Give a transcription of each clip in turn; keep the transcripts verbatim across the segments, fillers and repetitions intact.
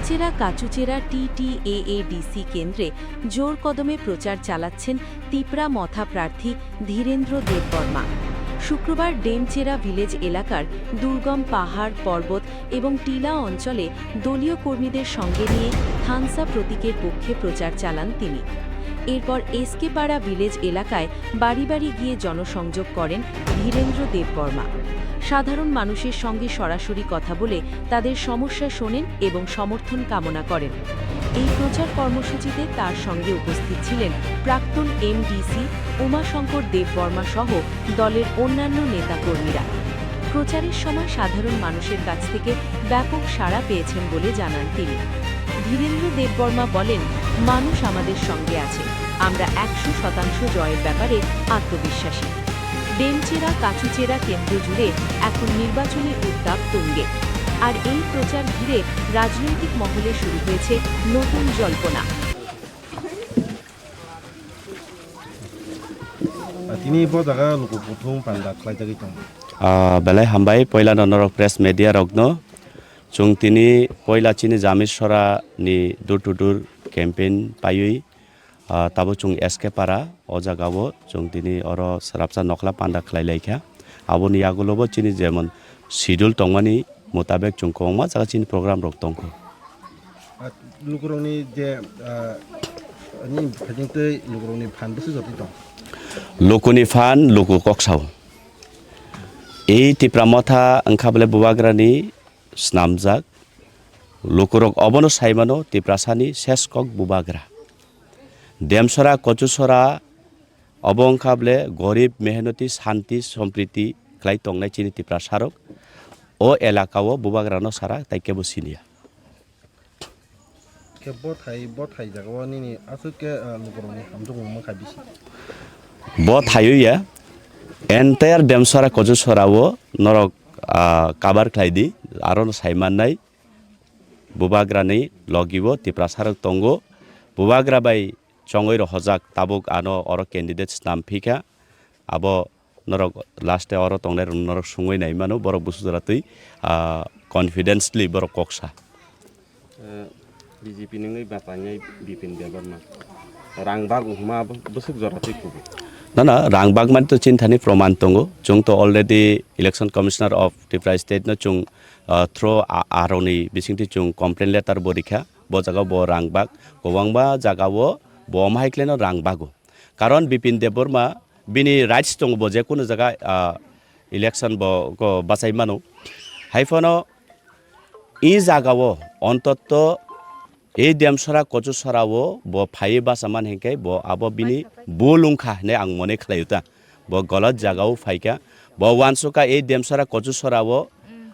ডেমচেরা কাচুচেরা টিটিএএডিসি কেন্দ্রে জোর কদমে প্রচার চালাচ্ছেন তিপ্রা মথা প্রার্থী ধীরেন্দ্র দেববর্মা। শুক্রবার ডেমচেরা ভিলেজ এলাকার দুর্গম পাহাড়, পর্বত এবং টিলা অঞ্চলে দলীয় কর্মীদের সঙ্গে নিয়ে থানসা প্রতীকের পক্ষে প্রচার চালান তিনি। এরপর এসকে পাড়া ভিলেজ এলাকায় বাড়ি বাড়ি গিয়ে জনসংযোগ করেন ধীরেন্দ্র দেববর্মা। সাধারণ মানুষের সঙ্গে সরাসরি কথা বলে তাদের সমস্যা শোনেন এবং সমর্থন কামনা করেন। এই প্রচার কর্মসূচিতে তার সঙ্গে উপস্থিত ছিলেন প্রাক্তন এমডিসি উমাশঙ্কর দেববর্মা সহ দলের অন্যান্য নেতাকর্মীরা। প্রচারের সময় সাধারণ মানুষের কাছ থেকে ব্যাপক সাড়া পেয়েছেন বলে জানান তিনি। ধীরেন্দ্র দেববর্মা বলেন, "মানুষ আমাদের সঙ্গে আছে, আমরা একশো শতাংশ জয়ের ব্যাপারে আত্মবিশ্বাসী।" ডেমচেরা কাচুচেরা কেন্দ্র জুড়ে এখন নির্বাচনী উত্তাপ তুঙ্গে। আর এই প্রচার ঘিরে রাজনৈতিক মহলে শুরু হয়েছে নতুন জল্পনা। Tini bo jaga luku kuthum panda khlaijagwi tongo. Ah, belai hambai, poilano norok press media rokno. Chwng tini poila chini Jamisora ni door to door campaign paiwi, ah, tabuk chwng S K Para, o jagao chwng tini oro swrapsa nokhla panda khlai laikha. Aboni yagulobo chini jemon schedule tongmani mutabek chwng kwbangma jaga chini program rok tongkho. Ah, lukurokni je, ah, ni phajingtwi lukurokni phan bwswk jotwi tong? Lukuni phan luku kok sao. Ei Tipra Motha wngkha bole bubagrani snamjak. Lukurok obono saimano Tiprasani ses kok bubagra. Demsora, Kochusora, obo wngkha bole gorib, mehnoti, shanti, sompriti khlai tongnai chini Tiprasarok. O elakao bubagrano sara tai kebo siniya. Khe bo thai, bo thai jagao nini aswk khe, ah, lukurokni hamjwkmung mankha bisi. Bo thaiwi ya, entire Demsora Kochusorao norok, ah, cover khlai di, aro no sai mannai. Bubagrani logibo Tiprasarok tongo. Bubagra bai chongwi rohojak, tabuk ano oro candidate snam phikha. Abo norok last e oro tongnai rok norok sungwi nai mano, borok busu jora twi, ah, confidently borok kok sa. Eh, B J P ni wngwi bachainai Bipin Debbarma. Rang bag hwnma bo-, bwswk jora twi kubu. Na, na, rang bag mani to chinthani proman tongo. Chwng to already Election Commissioner of Tripura State no chwng, ah, through a-, aroni bisingtwi chwng complaint letter bo rikha. Bo jaga bo rang bag. Kwbangma jaga o bo omo hai khlaino rang bago. Karon Bipin Debbarma bini rights tongo, bo je kunu jaga, ah, election bo ko bachai mano. Hai phano i jagao ontotto ei Demsora Kochusorao bo phaiwi bacha man hinkhe bo abo bini bul wngkha hinwi ang mone khlaio ta. Bo golot jagao phaikha. Bo uansukha ei Demsora Kochusorao,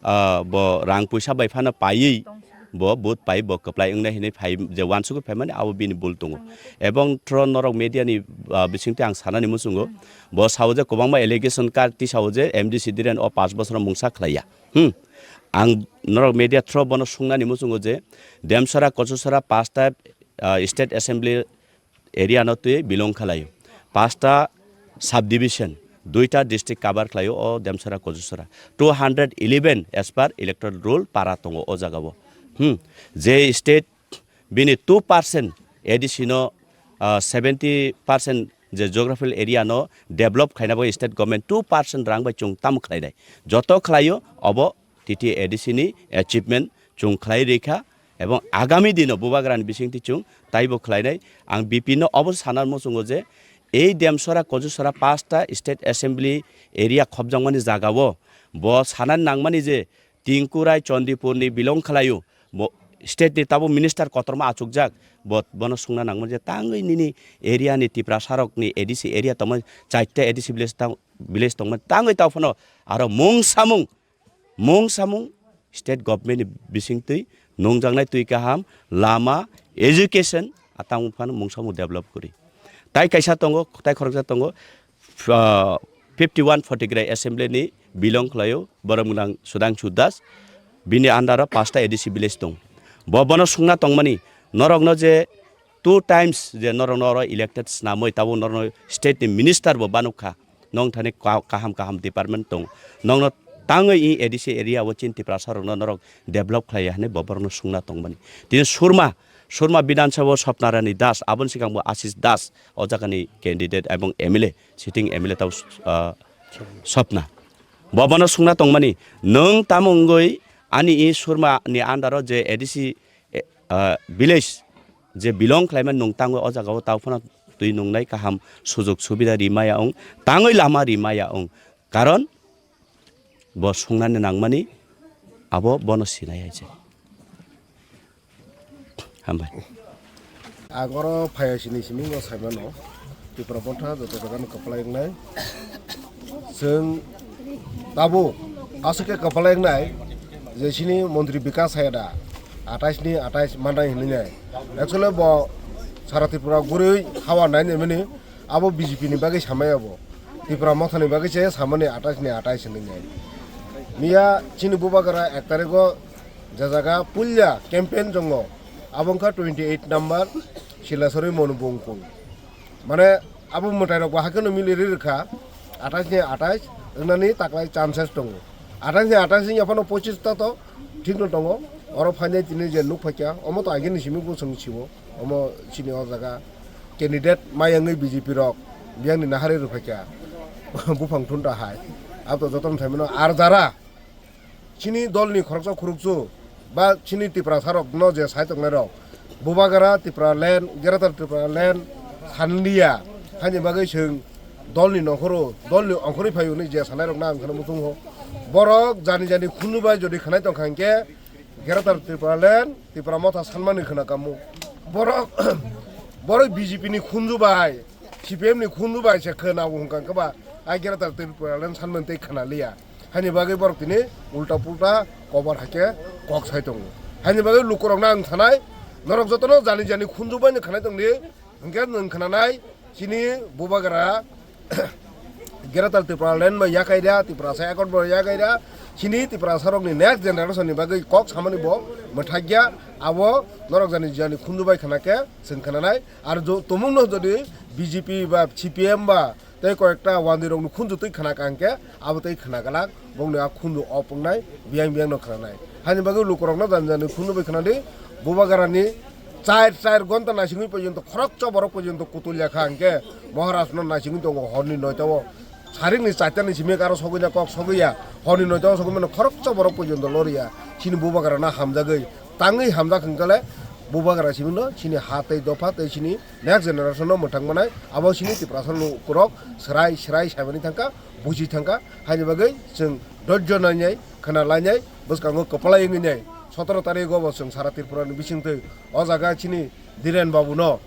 ah, bo rang puisa bai phano paiwi bo vote pai, bo kwplai wngnai hinwi phai, je uansukwi phaimani abo bini bul tongo. Ebong thro norok media ni, ah, bisingtwi ang sanani muchungo, bo sao je kwbangma allegation kar tisao je M D C Dhiren o panch bochorno mungsa khlaiya. Hmm. Ang norok media thro bono sungnani muchungo je Demsora Kochusorao pasta, ah, State Assembly area no twi belong khlaio. Pasta subdivision, duita district cover khlaio o Demsora Kochusorao. Two hundred eleven as per electoral roll para tongo o jagao. Hmm. Je state bini two percent A D C no, ah, seventy percent je geographical area no develop khaina bagwi state government two percent rang bai chwng tamo khlainai. Joto khlaio obo T T A D C ni achievement chwng khlai rikha, ebong agami dino bubagrani bisingtwi chwng taibo khlainai. Ang B P no obo sana muchungo je ei Demsora Kochusorao pasta state assembly area khopjakmani jagao bo sana nangmani je Tingkurai Chandipur ni belong khlaio, bo state ni tabuk minister kotorma achukjak, bo, bono sungna nangmani je tangwi nini area ni Tiprasarok ni A D C area tongmani, chaita A D C village tang-, village tongmani tangwi tao phano aro mung samung mung samung state government ni bisingtwi nungjaknai twi kaham, lama, education, a tamo phano mung samung develop kwrwi. Tai kaisa tongo, tai khoroksa tongo, ah, fifty one Photograi assembly ni belong khlaio, borok mwnang Sudhangshu Das, bini under o pasta A D C village tong. Bo bono sungna tongmani, norokno je two times je norokno oro elected snamwi, tabuk norokno state ni minister bo banuk kha. Nong thani ka-, kaham kaham department tong. Nongno tangwi i A D C area o chini Tiprasa rokno norok develop khlai ya hinwi bo borokno sungna tongmani. Tini Surma, Surma Bidhan Sabha o Swapna Rani Das, aboni swkang bo Ashish Das, o jaga ni candidate ebong M L A, sitting M L A tau, ah, Swapna. Bo bono sungna tongmani, nwng tamo wngwi ani i Surma ni under o je A D C, eh, ah, village je belong khlaimani nwng tangwi o jaga o tau phano twi nungnai kaham sujok subida rimaya wng, tangwi lama rimaya wng. Karon bo sungnani nangmani abo bono sinai hai se. Hambai. Ang oro phaiya sini simi no saimano. Tipra Motha joto jaga no kwplai wngnai. Chwng tabuk aswk khe kwplai wngnai je sini montri Bikas hai da atais ni atais manai hinwi nai. Actually bo sara Tripura gurui hawa nai nai mani. Abo B J P ni bagwi samai abo. Tipra Motha ni bagwi se samani atais ni atais hinwi nai. Miya chini Bubagra ek tarikh o je jaga puila campaign tongo, abo wngkha twenty eight number Silasori Monubongkung. Mane abo mwtai rok bo hakhe no mili ri rwkha, atais ni atais wngnani taklai chances tongo. Atais ni atais wngya phano pochis ta to thik no tongo. Oro phainai tini je nuk phaikha, omo to agini simi bo chwng siwo. Omo chini o jaga candidate mayangwi B J P rok biyangni nahari rwphaikha buphang thunta hai. Abo to jotono thaimano ar jara chini dolni khoroksa khurukchu ba chini Tiprasa rokno je sai tongnai rok Bubagra Tripura land, Greater Tripura land sanliya. Haini bagwi chwng dolni nongkhoro, dolni ongkhorwi phaio hwnwi je sanai rokno ang kheno muchungo. Borok jani jani khunju bai jodi khanai tongkha hinkhe Greater Tripura land, Tipra Motha sanmani khna kamo. Borok, borok B J P ni khunju bai, C P M ni khunju bai se khna bo hwnka khe ba, ai Greater Tripura land sanmani tei khna liya. Haini bagwi borok tini ulta pulta kobar hakhe kok sai tongo. Haini bagwi lukurokno ang sanai, norok jotono jani jani khunju bai ni khanai tongdi, hwnkhe nwng khnanai, chini Bubagra Greater Tripura land bai yakai da, Tiprasa accord bai yakai da, chini Tiprasa rokni next generation ni bagwi kok samani bo mwthakya, abo norok jani jani khunju bai khna khe chwng khnanai, ar jo-, tumungno jodi B J P ba C P M ba tei koyekta wandi rokni khunju twi khna kha hwnkhe abo tei khna glak. Bongni a khunju op wngnai, biyang biyang no khwnanai. Haini bagwi lukurokno jani jani khunju bai khwnadi, Bubagrani char, char gonta naisingwi porjonto khoroksa borok porjonto kutulya kha hwnkhe Maharaj no naisingwi tongo horni noita o. Saringni charta ni simi aro sogwi na kok sogwi ya, horni noita o sogwi mano khoroksa borok porjonto loriya. Chini Bubagrano hamjagwi, tangwi hamjak hwnkhe le Bubagra simi no chini ha tei dopha tei chini next generation no mwthang manai, abo chini Tiprasa lukurok swrai swrai saimani thangkha, buji thangkha, haini bagwi chwng dojjo nainai, khna lainai, bwskango kwplai wngwi nai, sotoro tarikh o bo chwng sara Tripura ni bisingtwi o jaga chini Dhiren Babu no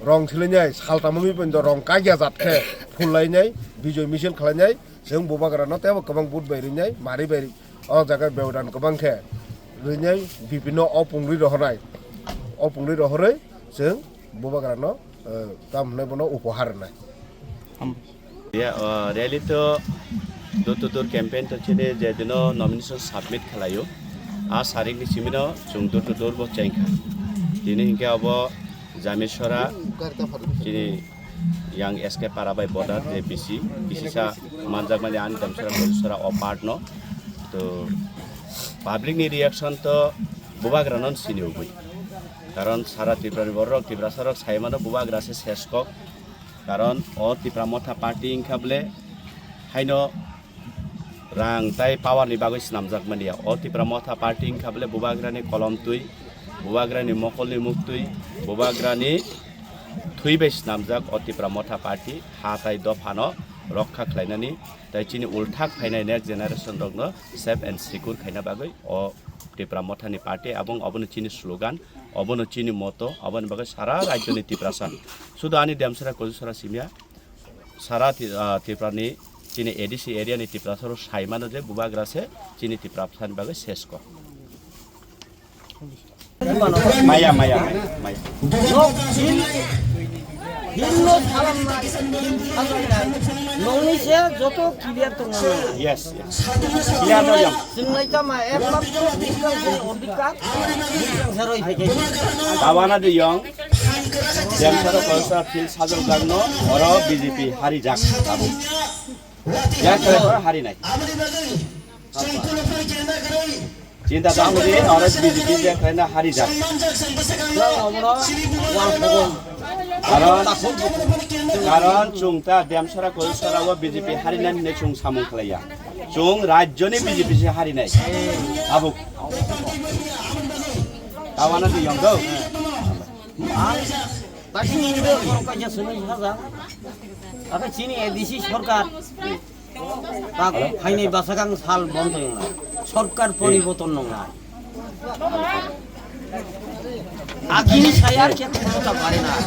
rong silainai, saltam wngwi pon do rong kagya jat khe phul lainai, bijoy misil khlainai, chwng Bubagra no teibo kwbang vote bai rinai, mari bai o jaga beodan kwbang khe rinai, B P no o pungri rohornai, o pungri rohorwi chwng Bubagra no, eh, tam hwnwi bono upohar rwnai. Ya, eh, rally to door to door campaign to chini je dino nomination submit khlaio. A sarik ni simino chwng door to door bo chengkha. Tini hinkhe abo Jameswara chini yang S K Para bai border je B C, B C sa manjakmani ani Jameswara Kojuswara o part no. To public ni reaction to Bubagra no sini ugui. Karon sara Tripura ni borok, Tiprasa rok sai mano Bubagra se ses kok. Karon o Tipra Motha Party wngkha bole haino rang tai power ni bagwi swnamjak mania. O Tipra Motha Party wngkha bole Bubagra ni kolom twi, Bubagra ni mokol ni muk twi, Bubagra ni thwi bai swnamjak o Tipra Motha Party ha tai dopha no rokha khlainani tai chini ulthak phainai next generation rok no safe and secure khaina bagwi o Tipra Motha ni party, abong obono chini slogan, obono chini moto, oboni bagwi sara rajyo ni Tiprasa, sudu ani Demsara Kojusara simya, sara Ti-, ah, Tripura ni chini A D C area ni Tiprasa rok sai mano je Bubagra se chini Tiprasa ni bagwi ses kok. Maya, maya, maya, maya. Nok hin, hin no salam na, hin salam na. Nokni se joto clear tong na. Yes, yes. Clear no yang. Chwng nai tama ekmatro bikang se odhikar, bikang se roi phai. Tabana de yang. Yang sara kolsa fil sajol gangno, oro B J P hari jak. Yang sara hari nai. Chinta tangdi, oro B J P je khlaina hari jak. Karon, karon chwng ta Demsara Koilsara o B J P harinani hinwi chwng samung khlaiya. Chwng rajyoni B J P se harinai. Tabuk. Tawana di yong do. Ang, tak sini juga orang kerja sini saja. Apa sini A D C sorkar? Tak, phainai bwsakang sal bondo wngnai. Sorkar poriborton wngnai. Agini saya khe thangna parinai.